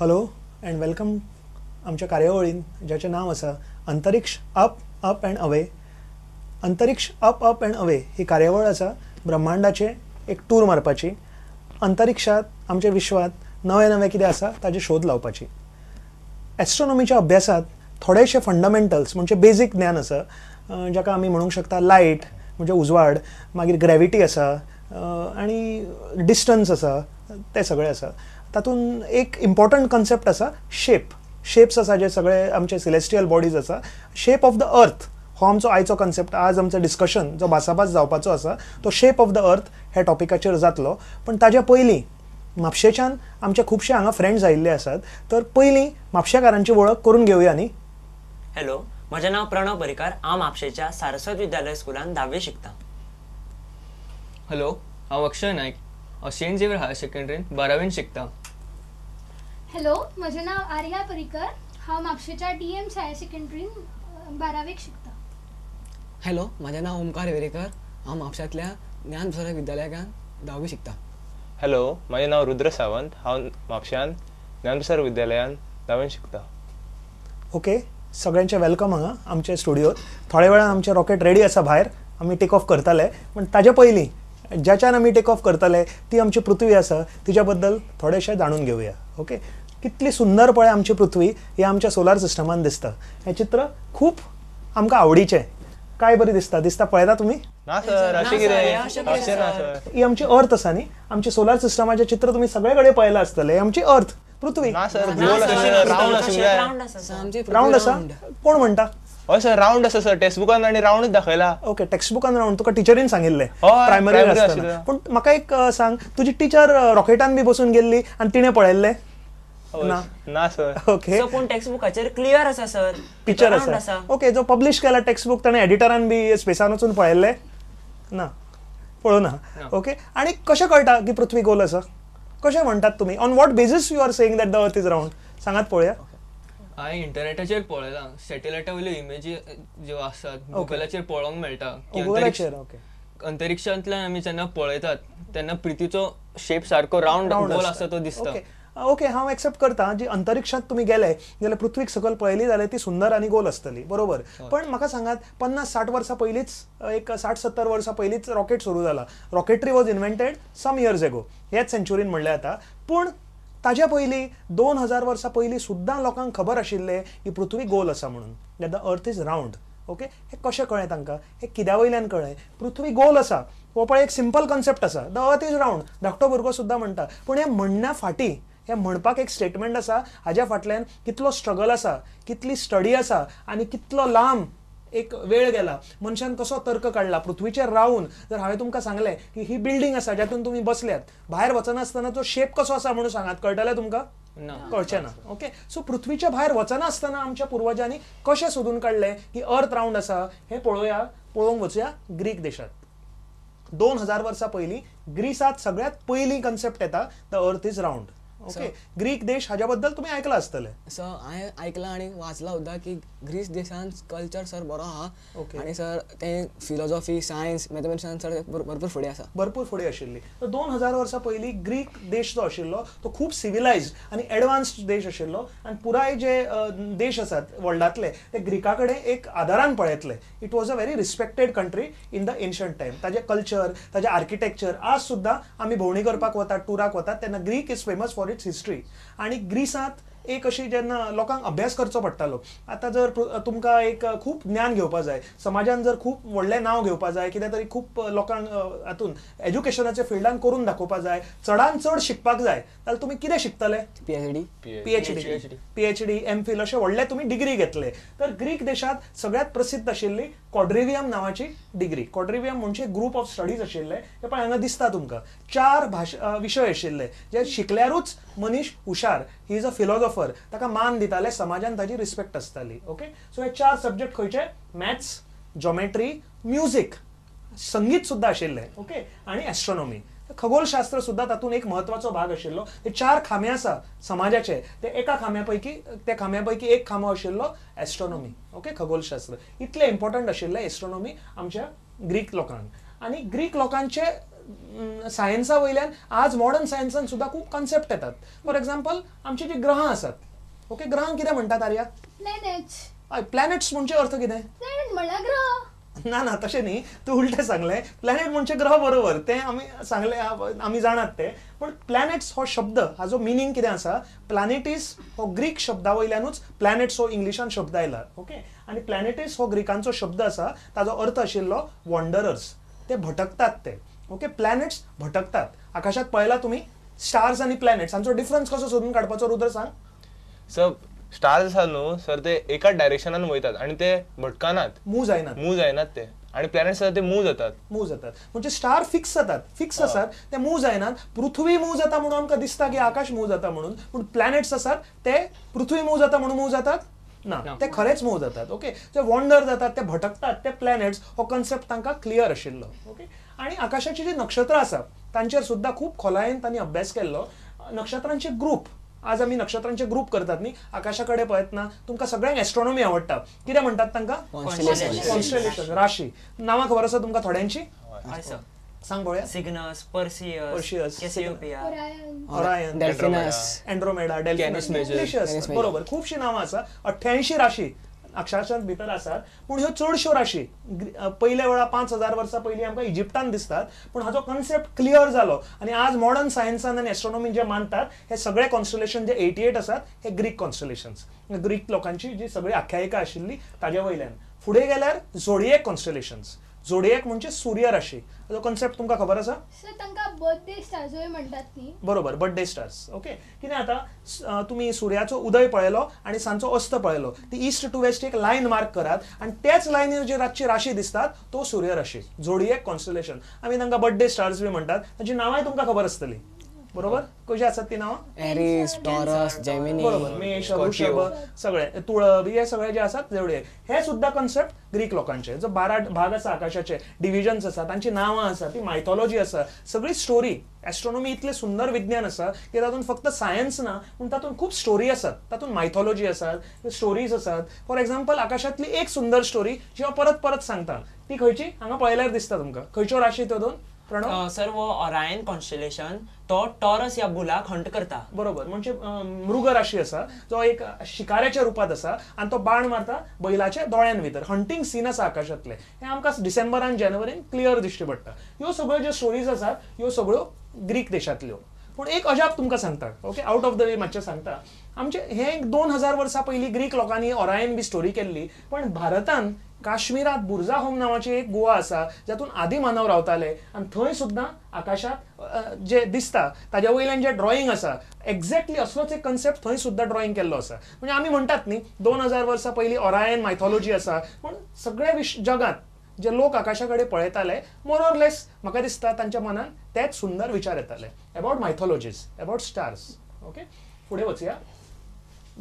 Hello and welcome आमच्या कार्यावळीन ज्याचें नांव आसा अंतरिक्ष अप अप अँड अवे. अंतरिक्ष up up and away he कार्यावळ आसा ब्रह्मांडाचे एक टूर मारपाची, अंतरिक्षात आमच्या विश्वात नवें नवें कितें आसा ताजे शोध लावपाची. एस्ट्रोनॉमीच्या अभ्यासात थोडेशे फंडामेंटल्स म्हणजे बेजीक ज्ञान आसा जाका आमी म्हणूंक शकता लायट म्हणजे उजवाड, मागीर ग्रॅविटी आसा आनी डिस्टन्स आसा, ते सगळें आसा. तातूंत एक इम्पॉर्टंट कन्सेप्ट आसा शेप. शेप्स आसा जे सगळे आमचे सिलेस्टियल बॉडीज आसा. शेप ऑफ the earth हो आमचो आयचो कन्सेप्ट, आज आमचो डिस्कशन जो भासाभास जावपाचो आसा तो शेप ऑफ the earth ह्या टॉपिकाचेर जातलो. पण ताज्या पयलीं म्हापशेच्यान आमचे खुबशे हांगा फ्रेंड्स आयिल्ले आसात, तर पयलीं म्हापशेकारांची वळख करून घेवया न्ही. हॅलो, म्हजें नांव प्रणव पर्रीकार, हांव म्हापशेच्या सारस्वत विद्यालय स्कुलान धावी शिकता. हॅलो, हांव अक्षय नायक, हांव सेंट झेवियर हायर सेकंडरीन बारावेन शिकता. हॅलो, म्हजें नांव आर्या पर्रीकर, हांव म्हापशेच्या डी एम हायर सेकंडरीन बारावेक शिकता. हॅलो, म्हजें नांव ओमकार वेरेकर, हांव म्हापशांतल्या ज्ञानप्रसारक विद्यालयान धावी शिकता. हॅलो, म्हजें नांव रुद्र सावंत, हांव म्हापशान ज्ञानप्रसारक विद्यालयान धावेन शिकता. ओके, सगळ्यांचे welcome हांगा आमच्या स्टुडियोत. थोड्या वेळान आमचे रॉकेट रेडी आसा भायर, आमी टेक ऑफ करतले. पण ताजे पयलीं ज्याच्यान आमी टेक ऑफ करतले ती आमची पृथ्वी आसा, तिच्या बद्दल थोडेशें जाणून घेवया. ओके, कितली सुंदर पळय आमची पृथ्वी ही आमच्या सोलार सिस्टमान दिसता. हें चित्र खूब आमकां आवडीचें, काय बरी दिसता. दिसता पळयता तुमी? ना सर, अशें कितें अशें ना सर. ही आमची अर्थ आसा न्ही, आमची सोलार सिस्टमाचें चित्र तुमी सगळे कडेन पळयलां आसतलें. आमची अर्थ पृथ्वी ना सर, गोल आसा, रावंड आसा. रावंड आसा कोण म्हणटा? हय सर, रावंड आसा सर, टेक्स्टबुकान आनी रावंडच दाखयला. ओके, टेक्स्टबुकान रावंड तुका टिचरीन सांगिल्लें प्रायमरी आसतना. पूण म्हाका एक सांग, तुजी टिचर रॉकेटान बी बसून गेल्ली आनी तिणें पळयल्लें? ना ना सर. ओके, पूण टेक्स्टबुकाचेर क्लियर आसा सर, पिक्चर आसा. ओके, जो पब्लिश केला टेक्स्टबुक ताणें एडिटरान बी स्पेसान वचून पळयल्लें ना? पळोवना. ओके, आनी कशें कळटा की पृथ्वी गोल आसा? कशें म्हणटात तुमी? On what basis you are saying that the earth is round? सांगात पळोवया. हांवें इंटरनेटाचेर पळयलां, सॅटेलायटा वयल्यो इमेजी ज्यो आसात गुगलाचेर पळोवंक मेळटा. गुगलाचेर ओके, अंतरिक्षांतल्यान आमी जेन्ना पळयतात तेन्ना पृथ्वीचो शेप सारको रावंड गोल आसा तो दिसता. ओके, हांव एक्सेप्ट करता जी अंतरिक्षांत तुमी गेले जाल्यार पृथ्वीक सकयल पळयली जाल्यार ती सुंदर आनी गोल आसतली, बरोबर. पण म्हाका सांगात, 50-60 वर्सां पयलींच, एक 60-70 वर्सां पयलींच रॉकेट सुरू जाला. Rocketry was invented some years ago, ह्याच सेंच्युरीन म्हणलें जाता. पूण ताज्या पयलीं 2000 वर्सां पयलीं सुद्दां लोकांक खबर आशिल्लें की पृथ्वी गोल आसा म्हणून, that the earth is round. Okay, हें कशें कळ्ळें तांकां? हें कित्या वयल्यान कळ्ळें? पृथ्वी गोल आसा हो पळय एक सिंपल कन्सेप्ट आसा, the earth is round, धाकटो भुरगो सुद्दां म्हणटा. पूण हें म्हणण्या फाटीं, हें म्हणपाक एक स्टेटमेंट आसा, हाज्या फाटल्यान कितलो स्ट्रगल आसा, कितली स्टडी आसा आनी कितलो लांब एक वेळ गेला, मनशान कसो तर्क काडला. पृथ्वीचेर रावून जर हांवें तुमकां सांगलें की ही बिल्डींग आसा ज्यातून तुमी बसल्यात, भायर वचनासतना तो शेप कसो आसा म्हणून सांगात, कळटलें तुमकां? कळचें ना. ओके, सो पृथ्वीच्या भायर वचनासतना आमच्या पुर्वजांनी कशें सोदून काडलें की अर्थ रावंड आसा हें पळोवया. पळोवंक वचुया ग्रीक देशांत. 2000 वर्सां पयलीं ग्रीसांत सगळ्यांत पयलीं कन्सेप्ट येता the earth is round. Okay, Greek देश हाज्या बद्दल तुमी आयकलां आसतलें. सर, हांवें आयकलां आनी वाचलां सुद्दां की ग्रीस देशान कल्चर सर बरो आहा. आनी सर ते फिलॉसॉफी, सायन्स, मॅथमॅटिक्सान सर भरपूर फुडें आसा, भरपूर फुडें आशिल्ली. तर 2000 वर्सां पयलीं ग्रीक देश जो आशिल्लो तो खूब सिविलायज्ड आनी एडवान्स्ड देश आशिल्लो आनी पुराय जे देश आसात वर्ल्डांतले ते ग्रीका कडेन एक आदारान पळयतले. It was a very respected country in the ancient time. ताजें कल्चर, ताजें आर्किटेक्चर, आज सुद्दां आमी भोंवडी करपाक वतात, टुराक वतात तेन्ना Greek is famous for its history. आनी ग्रीसांत एक अशी जेन्ना लोकांक अभ्यास करचो पडटालो, आतां जर तुमकां एक खूब ज्ञान घेवपा जाय, समाजान जर खूब व्हडलें नांव घेवपा जाय, कितें तरी खूब लोकांक हातून एज्युकेशनाच्या फिल्डान करून दाखोवपा जाय, चडान चड शिकपाक जाय, जाल्यार तुमी कितें शिकतले? पीएचडी, एमफिल अशें व्हडलें तुमी डिग्री घेतले. तर ग्रीक देशांत सगळ्यांत प्रसिद्ध आशिल्ली क्वाड्रिवियम नांवाची डिग्री. क्वाड्रिवियम म्हणजे ग्रुप ऑफ स्टडीज आशिल्ले, ते पळय हांगा दिसता तुमकां. 4 भाशा विशय आशिल्ले जे शिकल्यारूच मनीस हुशार, he is a philosopher, ताका मान दिताले, समाजान ताजी रिस्पेक्ट आसताली. ओके, सो हे 4 सब्जेक्ट खंयचे? मॅथ्स, जॉमेट्री, म्युजीक, संगीत सुद्दां आशिल्लें, ओके, आनी एस्ट्रोनॉमी, खगोलशास्त्र सुद्दां तातूंत एक म्हत्वाचो भाग आशिल्लो. ते 4 खांबे आसा समाजाचे, ते एका खांब्या पैकी, त्या खांब्या पैकी एक खांबो आशिल्लो एस्ट्रोनॉमी. ओके, खगोलशास्त्र इतलें इम्पॉर्टंट आशिल्लें एस्ट्रोनॉमी आमच्या ग्रीक लोकांक. आनी ग्रीक लोकांचे सायन्सा वयल्यान आज मॉडर्न सायन्सान सुद्दां खूब कॉन्सेप्ट येतात. फॉर एग्जाम्पल आमची जी ग्रहां आसात, ओके, ग्रहांक कितें म्हणटात आर्या? प्लॅनेट्स. हय, प्लॅनेट्स म्हणजे अर्थ कितें? प्लॅनेट म्हणल्यार ग्रह. ना ना तशें न्ही, तूं उलटें सांगलें. प्लॅनेट म्हणजे ग्रह बरोबर, तें आमी सांगलें, आमी जाणात तें. पूण प्लॅनेट्स हो शब्द हाजो मिनींग कितें आसा, प्लॅनेटीस हो ग्रीक शब्दा वयल्यानूच प्लॅनेट्स हो इंग्लिशान शब्द आयला. ओके, आनी प्लॅनेटीस हो ग्रीकांचो शब्द आसा, ताजो अर्थ आशिल्लो वॉन्डरर्स, ते भटकतात ते. Okay, planets भटकतात. आकाशांत पळयला तुमी स्टार्स आनी प्लॅनेट्स हांचो डिफरन्स कसो सोदून काडपाचो रुद्र सांग. सर स्टार्स आसा न्हू सर, ते एकाच डायरेक्शनान वयतात आनी ते भटकनात, मूव जायनात, मूव जायनात ते. आनी प्लॅनेट्स आसा ते मूव जातात, मूव जातात म्हणजे स्टार फिक्स जातात, फिक्स आसात ते मूव जायनात. पृथ्वी मूव जाता म्हणून आमकां दिसता की आकाश मूव जाता म्हणून, पूण प्लॅनेट्स आसात ते पृथ्वी मूव जाता म्हणून मूव जातात ना, ते खरेंच मूव जातात. ओके, ते वॉन्डर जातात, ते भटकतात, ते प्लॅनेट्स हो कॉन्सेप्ट तांकां क्लियर आशिल्लो. ओके, आनी आकाशाची जी नक्षत्रां आसा तांचेर सुद्दां खूब खोलायेन तांणी अभ्यास केल्लो. नक्षत्रांचे ग्रूप, आज आमी नक्षत्रांचे ग्रूप करतात न्ही, आकाशा कडेन पळयतना तुमकां सगळ्यांक एस्ट्रॉनॉमी आवडटा, कितें म्हणटात तांकां? कॉन्स्टेलेशन, राशी. नांवां खबर आसा तुमकां थोड्यांची? सांग पळोवया. Cygnus, Perseus, Cassiopeia, Orion, Delphinus, Andromeda, Delphinus, बरोबर, खुबशीं नांवां आसा. 88 राशी अक्षरशांत भितर आसात, पूण ह्यो चडश्यो राशी पयल्या वेळा 5000 वर्सां पयलीं आमकां इजिप्तान दिसतात. पूण हाजो कॉन्सेप्ट क्लियर जालो आनी आज मॉडर्न सायन्सान आनी एस्ट्रॉनॉमी जे मानतात हे सगळे कॉन्स्टलेशन जे 88 आसात हे ग्रीक कॉन्स्टलेशन्स, ग्रीक लोकांची जी सगळी आख्यायिका आशिल्ली ताजे वयल्यान. फुडें गेल्यार झोडिएक कॉन्स्टलेशन्स, झोडिएक म्हणजे सूर्य राशी, हाजो कॉन्सेप्ट तुमकां खबर आसा? सर तांकां बर्थडे स्टार्सूय म्हणटात न्ही? बरोबर, बर्थडे स्टार्स. ओके, कितें आतां तुमी सुर्याचो उदय पळयलो आनी सांजचो अस्त पळयलो, ती ईस्ट टू वेस्ट एक लायन मार्क करात आनी त्याच लायनीर जी रातची राशी दिसतात तो सूर्य राशी, झोडिएक कॉन्स्टलेशन. आमी तांकां बर्थडे स्टार्स बी म्हणटात. तांची नांवांय तुमकां खबर आसतली, बरोबर? कशी आसात ती नांवां? एरीज, टॉरस, जेमिनी, बरोबर, मेष, वृषभ, सगळे तुळब, हे सगळे जे आसात झोडिएक. हे सुद्दां कॉन्सेप्ट ग्रीक लोकांचे. जो 12 भाग आसा आकाशाचे, डिविजन्स आसा, तांची नांवां आसा, ती मायथॉलॉजी आसा, सगळी स्टोरी. एस्ट्रॉनॉमी इतलें सुंदर विज्ञान आसा की तातूंत फक्त सायन्स ना, पूण तातूंत खूब स्टोरी आसात, तातूंत मायथॉलॉजी आसात, स्टोरीज आसात. फॉर एग्जाम्पल आकाशांतली एक सुंदर स्टोरी जी हांव परत परत सांगता ती खंयची? हांगा पळयल्यार दिसता तुमकां. खंयच्यो राशी त्यो दोन? प्रणव? सर वो ओरायन कॉन्स्टेलेशन तो टॉरस या बुलाक हंट करता. बरोबर, म्हणजे मृग राशी आसा जो एक शिकाऱ्याच्या रुपात आसा आनी तो बाण मारता बैलाच्या दोळ्यान भितर. हंटींग सीन आसा आकाशांतले, हे आमकां डिसेंबरान जानेवारीन क्लियर दिश्टी पडटा. ह्यो सगळ्यो ज्यो स्टोरीज आसात ह्यो सगळ्यो ग्रीक देशांतल्यो. पूण एक अजाप तुमकां सांगता, okay, out of the way मातशें सांगता. आमचे हे 2000 वर्सां पयलीं ग्रीक लोकांनी ओरायन बी स्टोरी केल्ली, पण भारतान काश्मीरात बुर्जाहोम नांवाची एक गुहा आसा जातून आदी मानव रावताले आनी थंय सुद्दां आकाशांत जे दिसता ताज्या वयल्यान जे ड्रॉइंग आसा एक्झॅक्टली असलोच एक कन्सेप्ट थंय सुद्दां ड्रॉइंग केल्लो आसा. म्हणजे आमी म्हणटात न्ही 2000 वर्सां पयलीं ओरायन मायथॉलॉजी आसा, पूण सगळ्या जगांत जे लोक आकाशा कडेन पळयताले मोर ऑर लेस म्हाका दिसता तांच्या मनान तेच सुंदर विचार येताले about mythologies, about stars. Okay, फुडें वचया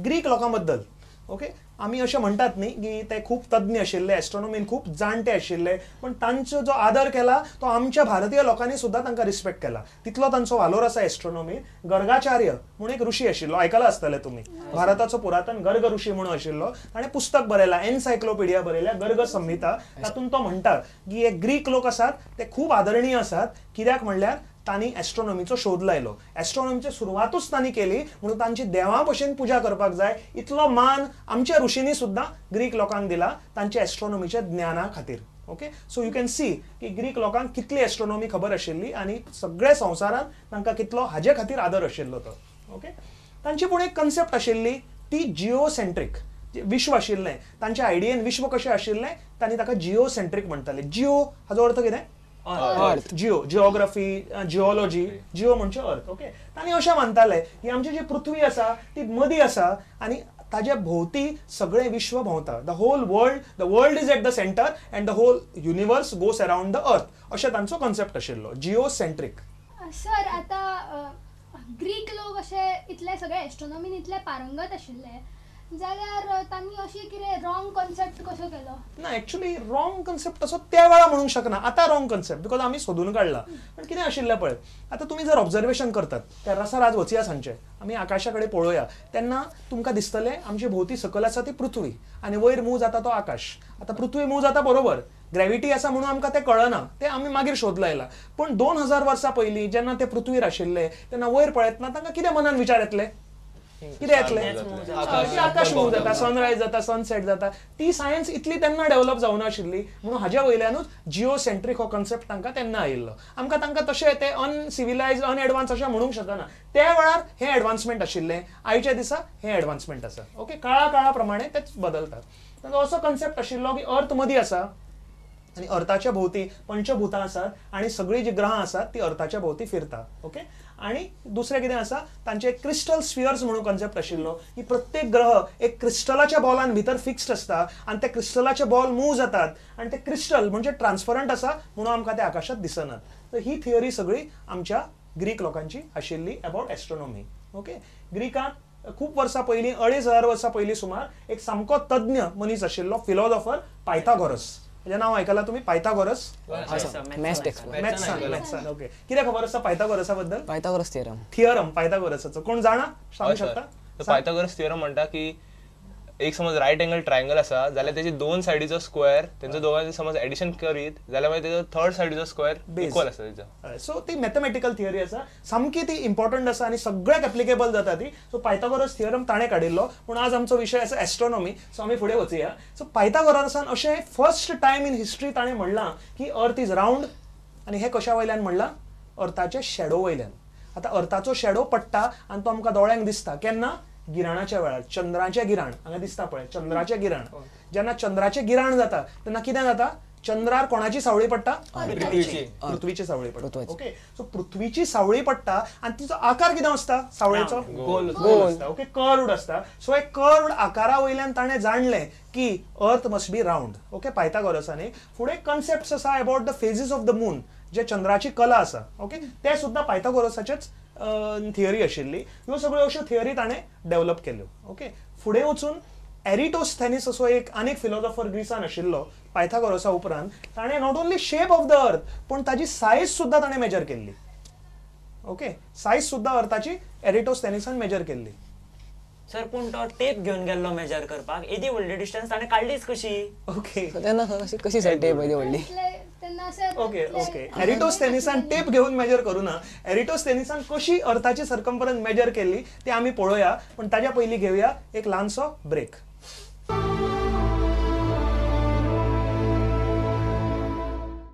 ग्रीक लोकां बद्दल. ओके, आमी अशें म्हणटात न्ही की ते खूब तज्ञ आशिल्ले, एस्ट्रॉनॉमीन खूब जाणटे आशिल्ले, पूण तांचो जो आदर केला तो आमच्या भारतीय लोकांनी सुद्दां तांकां रिस्पेक्ट केला, तितलो तांचो वालोर आसा एस्ट्रॉनॉमीन. गर्गाचार्य म्हणून एक ऋषी आशिल्लो, आयकलां आसतलें तुमी, भारताचो पुरातन गर्ग ऋषी म्हणून आशिल्लो. ताणें पुस्तक बरयलां, एनसायक्लोपिडिया बरयल्या, गर्ग संहिता. तातूंत तो म्हणटा की हे ग्रीक लोक आसात ते खूब आदरणीय आसात, कित्याक म्हणल्यार तांणी एस्ट्रॉनॉमीचो शोध लायलो, एस्ट्रॉनॉमीची सुरवातूच तांणी केली, म्हणून तांची देवा भशेन पुजा करपाक जाय इतलो मान आमच्या ऋषींनी सुद्दां ग्रीक लोकांक दिला तांच्या एस्ट्रॉनॉमीच्या ज्ञाना खातीर. Okay, so you can see की ग्रीक लोकांक कितली एस्ट्रॉनॉमी खबर आशिल्ली आनी सगळ्या संवसारांत तांकां कितलो हाजे खातीर आदर आशिल्लो तो. ओके, तांची पूण एक कन्सेप्ट आशिल्ली ती जिओसेंट्रीक विश्व आशिल्लें, तांच्या आयडियेन विश्व कशें आशिल्लें तांणी ताका जिओसेंट्रीक म्हणटाले. जिओ हाजो अर्थ कितें? अर्थ. जिओ, जिओग्राफी, जिओलॉजी, जिओ म्हणजे अर्थ. ओके, तांणी अशें मानताले की आमची जी पृथ्वी आसा ती मदीं आसा आनी ताजे भोंवती सगळें विश्व भोंवता. The whole world, the world is at the centre and the whole universe goes around the earth, अशें तांचो कॉन्सेप्ट आशिल्लो, जिओसेंट्रीक. सर आतां ग्रीक लोक अशे इतले सगळे एस्ट्रॉनॉमीन इतले पारंगत आशिल्ले जाल्यार तांणी अशी कितें रॉंग कॉन्सेप्ट कसो केलो? ना, एक्चुअली रॉंग कन्सेप्ट तसो त्या वेळार म्हणूंक शकना. आतां रॉंग कन्सेप्ट because आमी सोदून काडला. पण कितें आशिल्लें पळय, आतां तुमी जर ऑब्जर्वेशन करतात तेर्रासार आज वचया सांजचे, आमी आकाशा कडेन पळोवया तेन्ना तुमकां दिसतलें आमची भोंवती सकयल आसा ती पृथ्वी आनी वयर मूव जाता तो आकाश. आतां पृथ्वी मूव जाता बरोबर, ग्रॅविटी आसा म्हणून आमकां तें कळना, तें आमी मागीर शोध लायला. पूण 2000 वर्सां पयलीं जेन्ना ते पृथ्वीर आशिल्ले तेन्ना वयर पळयतना तांकां कितें मनान विचार येतले? कितें येतलें? आकाश मूव जाता, सनरायज जाता, सनसेट जाता. ती सायन्स इतली तेन्ना डेव्हलप जावनाशिल्ली म्हणून हाज्या वयल्यानूच जिओसेंट्रीक हो कन्सेप्ट तांकां तेन्ना आयिल्लो. आमकां तांकां तशें ते अनसिविलायज अनएडवान्स अशें म्हणूंक शकना. त्या वेळार हें एडवान्समेंट आशिल्लें, आयच्या दिसा हें एडवान्समेंट आसा. ओके, काळा काळा प्रमाणे तेच बदलतात. तांचो असो कन्सेप्ट आशिल्लो की अर्थ मदीं आसा आनी अर्थाच्या भोंवती पंचभूतां आसात आनी सगळीं जी ग्रहां आसात ती अर्थाच्या भोंवती फिरता. ओके, आनी दुसरें कितें आसा, तांचे क्रिस्टल स्फियर्स म्हणून कन्सेप्ट आशिल्लो की प्रत्येक ग्रह एक क्रिस्टलाच्या बॉलान भितर फिक्स्ड आसता आनी ते क्रिस्टलाचे बॉल मूव जातात आनी ते क्रिस्टल म्हणजे ट्रान्सपरंट आसा म्हणून आमकां ते आकाशांत दिसनात. तर ही थियरी सगळी आमच्या ग्रीक लोकांची आशिल्ली अबाउट एस्ट्रोनॉमी. ओके, ग्रीकांत खूब वर्सां पयलीं, 2500 वर्सां पयलीं सुमार एक सामको तज्ञ मनीस आशिल्लो, फिलॉसॉफर पायथागोरस. हेजें नांव आयकलां तुमी? पायथागोरस? मॅथ्सान. ओके, कितें खबर आसा पायथागोरसा बद्दल? Pythagoras theorem. थियरम पायथागोरसाचो कोण जाणा? सांगू शकता? पायथागोरस थियरम म्हणटा की एक समज रायट एंगल ट्रायंगल आसा जाल्यार तेजे दोन सायडीचो स्क्वेअर तेंचो दोगांचो समज एडिशन करीत जाल्यार मागीर तेजो थर्ड सायडीचो स्क्वेअर इक्वल आसा तेजो. सो ती मॅथमॅटिकल थियरी आसा, सामकी ती इम्पॉर्टंट आसा आनी सगळ्याक एप्लिकेबल जाता ती. सो पायथागोरस थियरम ताणें काडिल्लो. पूण आज आमचो विशय आसा एस्ट्रोनॉमी, सो आमी फुडें वचुया. सो पायथागोरसान अशें फर्स्ट टायम इन हिस्ट्री ताणें म्हणलां की अर्थ is round. आनी हें कशा वयल्यान म्हणलां? अर्थाच्या शॅडो वयल्यान. आतां अर्थाचो शॅडो पडटा आनी तो आमकां दोळ्यांक दिसता केन्ना? गिराणाच्या वेळार. चंद्राचें गिराण हांगा दिसता पळय, चंद्राचें गिराण. जेन्ना चंद्राचें गिराण जाता तेन्ना कितें जाता? चंद्रार कोणाची सावळी पडटा? पृथ्वीची सावळी पडटा. ओके, सो पृथ्वीची सावळी पडटा आनी तिचो आकार कितें आसता सावळेचो? गोल आसता. ओके, कर्व्ड आसता. सो एक कर्व्ड आकारा वयल्यान ताणें जाणलें की earth must be round. Okay, पायथागोरसांनी फुडें कन्सेप्ट आसा about the phases of the moon, जे चंद्राची कला आसा. ओके, ते सुद्दां पायथागोरसाचेच थियरी आशिल्ली. ह्यो सगळ्यो अश्यो थियरी ताणें डेव्हलप केल्यो. ओके, फुडें वचून एरिटोस्थेनीस असो एक आनीक फिलॉसॉफर ग्रीसान आशिल्लो पायथागोरसा उपरांत, ताणें not only shape of the earth पूण ताजी सायज सुद्दां ताणें मेजर केल्ली. ओके, सायज सुद्दां अर्थाची एरिटोस्थेनीसान मेजर केल्ली. सर, पूण तो टेप घेवन गेल्लो मेजर करपाक, एदी व्हडली डिस्टन्स ताणें काडलीच कशी? ओके, तेन्ना कशी सर टेप एदी व्हडली? ओके ओके, एरिटोस्थेनीसान टेप घेवन मेजर करूना, एरिटोस्थेनीसान कशी अर्थाची सर्कमफरन्स मेजर केल्ली ते आमी पळोवया. पूण ताज्या पयलीं घेवया एक ल्हानसो ब्रेक.